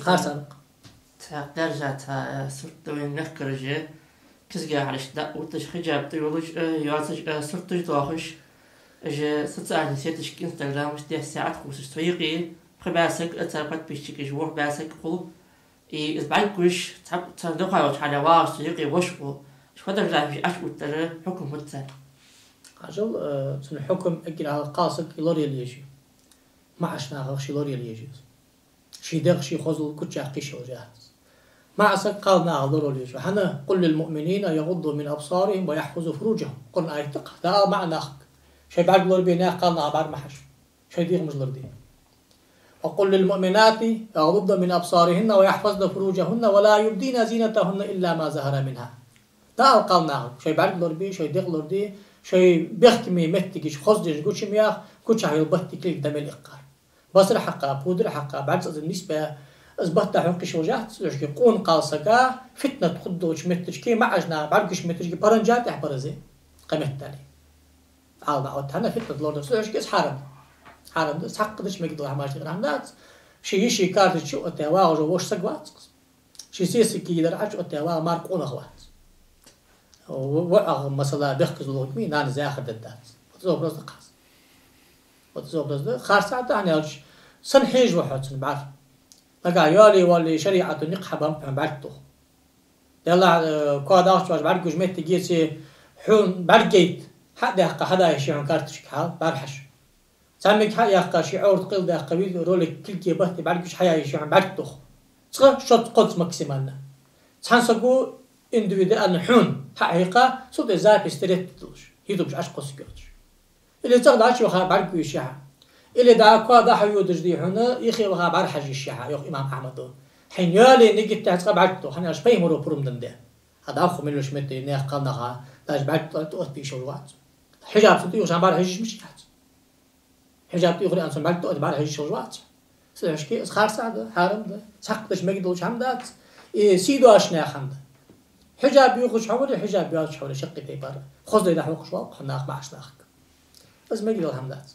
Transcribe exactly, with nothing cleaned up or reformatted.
Харцахьа. Цхьа даржа цхьа, э, сурт да вайна мехкара же, кизга хьалаш да, отташ хиджаб тӀа йолаш, э, йоацаш, э, сурташ доахаш, же социальни сеташка, инстаграмашка десса саьӀат кхувсаш цу юкъе, пхи бӀаь саг, э, цар подписчикаш, ворхӀ бӀаь саг хул. И из бӀаргагуш, цхьа, цхьа дукха йолча хьале вагӀаш цу юкъе воша хул. Уж фотографеш Ӏооттара хьукам фуд цар? Хьажал, э, цун хьукам эггара хьалха кхалсаг лораяла еза. МаӀача нахах ше лораяла еза. Ший дегӀ, ший хозал гучаяккха йиш йолаш яц. МаӀа саг кхалнахах лораяла еза. ХӀана: «قل للمؤمنين يغضوا من أبصارهم ويحفظوا فروجهم». Къуръан аят да-кх. Дала ала маӀа нахага: шоай бӀарг лорабе, наьха кхалнахах бӀара ма хьажа. Шоай дегӀамаш лораде. «وقل للمؤمنات يغضضن من أبصارهن ويحفظن فروجهن ولا يبدين زينتهن إلا ما ظهر منها». Дала ала кхалнахага: шоай бӀарг лорабе, шоай дегӀ лораде, шоай бехкамий моттигаш, хоза деш гуча ма яха, гучахьа йола баттий кулг да мел иккхар. Басар хьакха, пудар хьакха, бӀарг цӀацӀена нийсбе, из баттахьа хьокха йиш йолаш яц, цудухьа къона кхалсага фитнат хургдолча моттигашка, маӀача наха бӀаргагуш моттигашка паранжа тӀехьа бар из, кхы меттел. Ӏалам наха оттадаь, фитнат лорадар, цудухьа из хьарам да. Хьарам да, цхьаккха дича мегаш дола хӀамаш тӀера хӀама дац. Ший йиший карточка чу оттадаь вагӀаш вола воша саг вац-кх из. Ший сесаг кийлар Ӏочуоттадаь вагӀа мара къонах вац. Во-, воӀах, масала, бехказло хургма, нанас яхар дергдац. Вот из вопрос да-кх из. Вот из вопрос да. Харцахьа да, хӀана аьлча, сенна хьежа ва хьо цун бӀарг? Нагахь йоалае-воалае шариӀато никъ хьабаьб хьона бӀарг тоха. Деллахь, э, коа дахча ваш бӀаргагуш моттиг еце, хьона бӀарг гайта, хьа а даьккха, хьада йиш я хьона карточка, хьал, бӀара хьажа. Цхьаммига хьа а яьккха, ший Ӏоврат къайладаьккха, видеоролик, кулг е баттий бӀаргагуш хьая йиш я хьона бӀарг тоха. Цкъа, шозза, кхозза максимально. Цхьан саго индивидуально хьона хьа а хьекха, цул тӀехьа запись стереть долаш, ютубе Ӏочукхосса йоацаш. Или цӀагӀа дӀачуваха бӀаргагу йиш я хьа. Или дӀа коа дӀа-хьа йодаш дий хьона, юхе ваха бӀара хьажа йиш я хьа, йоах имам Ахьмада. Хьайна йоалае нигат тӀехьа цкъа бӀарг тоха, хӀана аьлча пайхамара пурам денна да. Хьа дӀахо мел йолча метте наьха кхалнаха даже бӀарг тӀа-, тӀа-, тӀаоттабе йиш йолаш вац. Хьижаб ца тӀа юха шоай бӀара хьежа йиш ма яц. Хьижаб тӀа юха аьнна цун бӀарг тӀа а бӀара хьежа йиш йолаш вац. Цудухьа из харцахьа да, хьарам да, цхьаккха дича мегаш долча хӀама дац. Из сий доацача наьха хӀама да. Хьижаб ювхаш хьо вале, хьижаб йоацаш хьо вале, шаккхе тайпара. Хоза дай дӀахьокхаш вола-кх хьо наха, маӀача нахага. Из мегаш дола хӀама дац.